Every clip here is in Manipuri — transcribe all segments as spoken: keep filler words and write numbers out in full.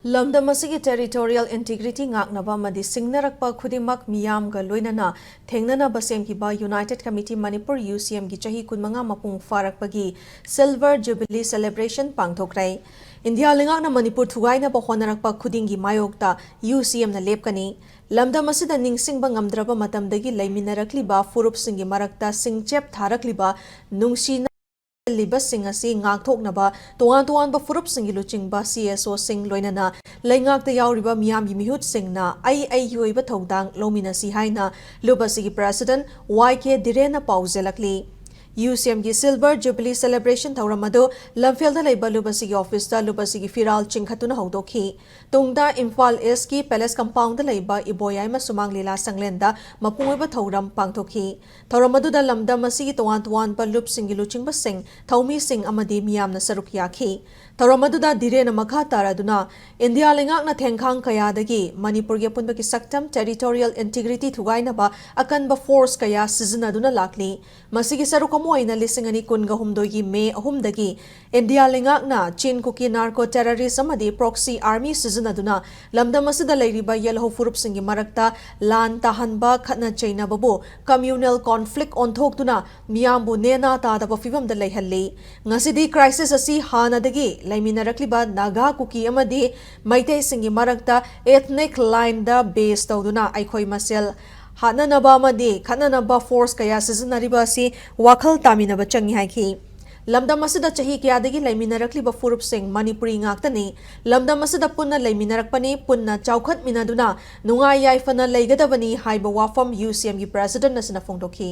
ꯂꯝꯗꯝ ꯑꯁꯤꯒꯤ territorial integrity ꯉꯥꯛꯅꯕ ꯑꯃꯗꯤ ꯁꯤꯡꯅꯔꯛꯄ ꯈꯨꯗꯤꯡꯃꯛ ꯃꯤꯌꯥꯝꯒ ꯂꯣꯏꯅꯅ ꯊꯦꯡꯅꯅꯕ ꯁꯦꯝꯈꯤꯕ United Committee Manipur, UCM, ꯒꯤ ꯆꯍꯤ ꯀꯨꯟꯃꯉꯥ ꯃꯄꯨꯡ ꯐꯥꯔꯛꯄꯒꯤ Silver Jubilee celebration ꯄꯥꯡꯊꯣꯛꯈ꯭ꯔꯦ꯫ ꯏꯟꯗꯤꯌꯥ ꯂꯩꯉꯥꯛꯅ ꯃꯅꯤꯄꯨꯔ ꯊꯨꯒꯥꯏꯅꯕ ꯍꯣꯠꯅꯔꯛꯄ ꯈꯨꯗꯤꯡꯒꯤ ꯃꯥꯌꯣꯛꯇ UCM ꯅ ꯂꯦꯞꯀꯅꯤ꯫ ꯂꯝꯗꯝ ꯑꯁꯤꯗ ꯅꯤꯡꯁꯤꯡꯕ ꯉꯝꯗ꯭ꯔꯕ ꯃꯇꯝꯗꯒꯤ ꯂꯩꯃꯤꯟꯅꯔꯛꯂꯤꯕ ꯐꯨꯔꯨꯞꯁꯤꯡꯒꯤ ꯃꯔꯛꯇ ꯁꯤꯡꯆꯦꯞ ꯊꯥꯔꯛꯂꯤꯕ ꯅꯨꯡꯁꯤꯅ ꯂꯤꯕꯁꯤꯡ ꯑꯁꯤ ꯉꯥꯛꯊꯣꯛꯅꯕ ꯇꯣꯉꯥꯟ ꯇꯣꯉꯥꯟꯕ ꯐꯨꯔꯨꯞꯁꯤꯡꯒꯤ ꯂꯨꯆꯤꯡꯕ, CSO ꯁꯤꯡ ꯂꯣꯏꯅꯅ ꯂꯩꯉꯥꯛꯇ ꯌꯥꯎꯔꯤꯕ ꯃꯤꯌꯥꯝꯒꯤ ꯃꯤꯍꯨꯠꯁꯤꯡꯅ ꯑꯩ ꯑꯩꯒꯤ ꯑꯣꯏꯕ ꯊꯧꯗꯥꯡ ꯂꯧꯃꯤꯟꯅꯁꯤ ꯍꯥꯏꯅ ꯂꯨꯞ ꯑꯁꯤꯒꯤ President Y K ꯙꯤꯔꯦꯟꯅ ꯄꯥꯎꯖꯦꯜꯂꯛꯂꯤ꯫ UCM ꯒꯤ Silver Jubilee celebration ꯊꯧꯔꯝ ꯑꯗꯨ ꯂꯝꯐꯦꯜꯗ ꯂꯩꯕ ꯂꯨꯞ ꯑꯁꯤꯒꯤ office ꯇ ꯂꯨꯞ ꯑꯁꯤꯒꯤ ꯐꯤꯔꯥꯜ ꯆꯤꯡꯈꯠꯇꯨꯅ ꯍꯧꯗꯣꯛꯈꯤ꯫ ꯇꯨꯡꯗ ꯏꯝꯐꯥꯜ East ꯀꯤ Palace Compound ꯗ ꯂꯩꯕ ꯏꯕꯣꯌꯥꯏꯃ ꯁꯨꯃꯥꯡ ꯂꯤꯂꯥ ꯁꯪꯂꯦꯟꯗ ꯃꯄꯨꯡ ꯑꯣꯏꯕ ꯊꯧꯔꯝ ꯄꯥꯡꯊꯣꯛꯈꯤ꯫ ꯊꯧꯔꯝ ꯑꯗꯨꯗ ꯂꯝꯗꯝ ꯑꯁꯤꯒꯤ ꯇꯣꯉꯥꯟ ꯇꯣꯉꯥꯟꯕ ꯂꯨꯞꯁꯤꯡꯒꯤ ꯂꯨꯆꯤꯡꯕꯁꯤꯡ, ꯊꯧꯃꯤꯁꯤꯡ ꯑꯃꯗꯤ ꯃꯤꯌꯥꯝꯅ ꯁꯔꯨꯛ ꯌꯥꯈꯤ꯫ ꯊꯧꯔꯝ ꯑꯗꯨꯗ ꯙꯤꯔꯦꯟꯅ ꯃꯈꯥ ꯇꯥꯔꯗꯨꯅ ꯏꯟꯗꯤꯌꯥ ꯂꯩꯉꯥꯛꯅ ꯊꯦꯡꯈꯥꯡ ꯀꯌꯥꯗꯒꯤ ꯃꯅꯤꯄꯨꯔꯒꯤ ꯑꯄꯨꯟꯕꯒꯤ ꯁꯛꯇꯝ, territorial integrity ꯊꯨꯒꯥꯏꯅꯕ ꯑꯀꯟꯕ force ꯀꯌꯥ ꯁꯤꯖꯤꯟꯅꯗꯨꯅ ꯂꯥꯛꯂꯤ꯫ ꯃꯁꯤꯒꯤ ꯁꯔꯨꯛ ꯑꯃ ꯑꯣꯏꯅ ꯂꯤꯁꯤꯡ ꯑꯅꯤ ꯀꯨꯟꯒ ꯍꯨꯝꯗꯣꯏꯒꯤ ꯃꯦ ꯑꯍꯨꯝꯗꯒꯤ ꯏꯟꯗꯤꯌꯥ ꯂꯩꯉꯥꯛꯅ ꯆꯤꯟ ꯀꯨꯀꯤ narco terrorist ꯑꯃꯗꯤ proxy army ꯁꯤꯖꯤꯟꯅꯗꯨꯅ ꯂꯝꯗꯝ ꯑꯁꯤꯗ ꯂꯩꯔꯤꯕ ꯌꯦꯜꯍꯧ ꯐꯨꯔꯨꯞꯁꯤꯡꯒꯤ ꯃꯔꯛꯇ ꯂꯥꯟ ꯇꯥꯍꯟꯕ, ꯈꯠꯅ ꯆꯩꯅꯕꯕꯨ communal conflict ꯑꯣꯟꯊꯣꯛꯇꯨꯅ ꯃꯤꯌꯥꯝꯕꯨ ꯅꯦꯅꯥ ꯇꯥꯗꯕ ꯐꯤꯚꯝꯗ ꯂꯩꯍꯜꯂꯤ꯫ ꯉꯁꯤꯗꯤ crisis ꯑꯁꯤ ꯍꯥꯟꯅꯗꯒꯤ ꯂꯩꯃꯤꯟꯅꯔꯛꯂꯤꯕ ꯅꯥꯒꯥ, ꯀꯨꯀꯤ ꯑꯃꯗꯤ ꯃꯩꯇꯩꯁꯤꯡꯒꯤ ꯃꯔꯛꯇ ethnic line ꯗ base ꯇꯧꯗꯨꯅ ꯑꯩꯈꯣꯏ ꯃꯁꯦꯜ ꯍꯥꯠꯅꯅꯕ ꯑꯃꯗꯤ ꯈꯠꯅꯅꯕ force ꯀꯌꯥ ꯁꯤꯖꯤꯟꯅꯔꯤꯕ ꯑꯁꯤ ꯋꯥꯈꯜ ꯇꯥꯃꯤꯟꯅꯕ ꯆꯪꯏ ꯍꯥꯏꯈꯤ꯫ ꯂꯝꯗꯝ ꯑꯁꯤꯗ ꯆꯍꯤ ꯀꯌꯥꯗꯒꯤ ꯂꯩꯃꯤꯟꯅꯔꯛꯂꯤꯕ ꯐꯨꯔꯨꯞꯁꯤꯡ ꯃꯅꯤꯄꯨꯔꯤ ꯉꯥꯛꯇꯅꯤ꯫ ꯂꯝꯗꯝ ꯑꯁꯤꯗ ꯄꯨꯟꯅ ꯂꯩꯃꯤꯟꯅꯔꯛꯄꯅꯤ, ꯄꯨꯟꯅ ꯆꯥꯎꯈꯠꯃꯤꯟꯅꯗꯨꯅ ꯅꯨꯡꯉꯥꯏ ꯌꯥꯏꯐꯅ ꯂꯩꯒꯗꯕꯅꯤ ꯍꯥꯏꯕ ꯋꯥꯐꯝ UCM ꯒꯤ President ꯑꯁꯤꯅ ꯐꯣꯡꯗꯣꯛꯈꯤ꯫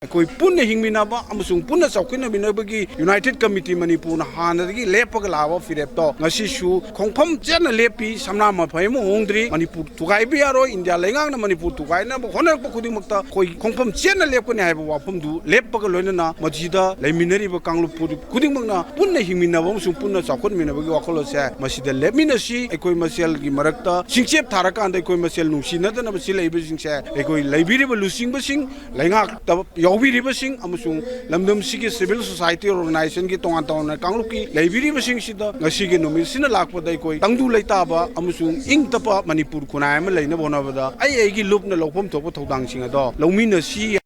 ꯑꯩꯈꯣꯏ ꯄꯨꯟꯅ ꯍꯤꯡꯃꯤꯟꯅꯕ ꯑꯃꯁꯨꯡ ꯄꯨꯟꯅ ꯆꯥꯎꯈꯠꯃꯤꯟꯅꯕꯒꯤ United Committee ꯃꯅꯤꯄꯨꯔꯅ ꯍꯥꯟꯅꯗꯒꯤ ꯂꯦꯞꯄꯒ ꯂꯥꯛꯑꯕ ꯐꯤꯔꯦꯞꯇꯣ ꯉꯁꯤꯁꯨ ꯈꯣꯡꯐꯝ ꯆꯦꯠꯅ ꯂꯦꯞꯄꯤ꯫ ꯁꯝꯅꯥ ꯃꯐꯩ ꯑꯃ ꯍꯣꯡꯗ꯭ꯔꯤ꯫ ꯃꯅꯤꯄꯨꯔ ꯊꯨꯒꯥꯏꯕ ꯌꯥꯔꯣꯏ꯫ ꯏꯟꯗꯤꯌꯥ ꯂꯩꯉꯥꯛꯅ ꯃꯅꯤꯄꯨꯔ ꯊꯨꯒꯥꯏꯅꯕ ꯍꯣꯠꯅꯔꯛꯄ ꯈꯨꯗꯤꯡꯃꯛꯇ ꯑꯩꯈꯣꯏ ꯈꯣꯡꯐꯝ ꯆꯦꯠꯅ ꯂꯦꯞꯀꯅꯤ ꯍꯥꯏꯕ ꯋꯥꯐꯝꯗꯨ ꯂꯦꯞꯄꯒ ꯂꯣꯏꯅꯅ ꯃꯁꯤꯗ ꯂꯩꯃꯤꯟꯅꯔꯤꯕ ꯀꯥꯡꯂꯨꯞ ꯐꯨꯔꯨꯞ ꯈꯨꯗꯤꯡꯃꯛꯅ ꯄꯨꯟꯅ ꯍꯤꯡꯃꯤꯟꯅꯕ ꯑꯃꯁꯨꯡ ꯄꯨꯟꯅ ꯆꯥꯎꯈꯠꯃꯤꯟꯅꯕꯒꯤ ꯋꯥꯈꯜꯂꯣꯟꯁꯦ ꯃꯁꯤꯗ ꯂꯦꯞꯃꯤꯟꯅꯁꯤ꯫ ꯑꯩꯈꯣꯏ ꯃꯁꯦꯜꯒꯤ ꯃꯔꯛꯇ ꯁꯤꯡꯆꯦꯞ ꯊꯥꯔꯀꯥꯟꯗ ꯑꯩꯈꯣꯏ ꯃꯁꯦꯜ ꯅꯨꯡꯁꯤꯅꯗꯅꯕ ꯁꯤꯜꯂꯛꯏꯕꯁꯤꯡꯁꯦ ꯑꯩꯈꯣꯏ ꯂꯩꯕꯤꯔꯤꯕ ꯂꯨꯆꯤꯡꯕꯁꯤꯡ ꯂꯩꯉꯥꯛꯇ ꯌꯥꯎ ꯄꯤꯔꯤꯕꯁꯤꯡ ꯑꯃꯁꯨꯡ ꯂꯝꯗꯝꯁꯤꯒꯤ civil society organizationꯒꯤ ꯇꯣꯉꯥꯟ ꯇꯣꯉꯥꯟꯕ ꯀꯥꯡꯂꯨꯞꯀꯤ ꯂꯩꯕꯤꯔꯤꯕꯁꯤꯡꯁꯤꯗ ꯉꯁꯤꯒꯤ ꯅꯨꯃꯤꯠꯁꯤꯅ ꯂꯥꯛꯄꯗ ꯑꯩꯈꯣꯏ ꯇꯪꯗꯨ ꯂꯩꯇꯥꯕ ꯑꯃꯁꯨꯡ ꯏꯪ ꯇꯞꯄ ꯃꯅꯤꯄꯨꯔ ꯈꯨꯟꯅꯥꯏ ꯑꯃ ꯂꯩꯅꯕ ꯍꯣꯠꯅꯕꯗ ꯑꯩ ꯑꯩꯒꯤ ꯂꯨꯞꯅ ꯂꯧꯐꯝ ꯊꯣꯛꯄ ꯊꯧꯗꯥꯡꯁꯤꯡ ꯑꯗꯣ ꯂꯧꯃꯤꯟꯅꯁꯤ꯫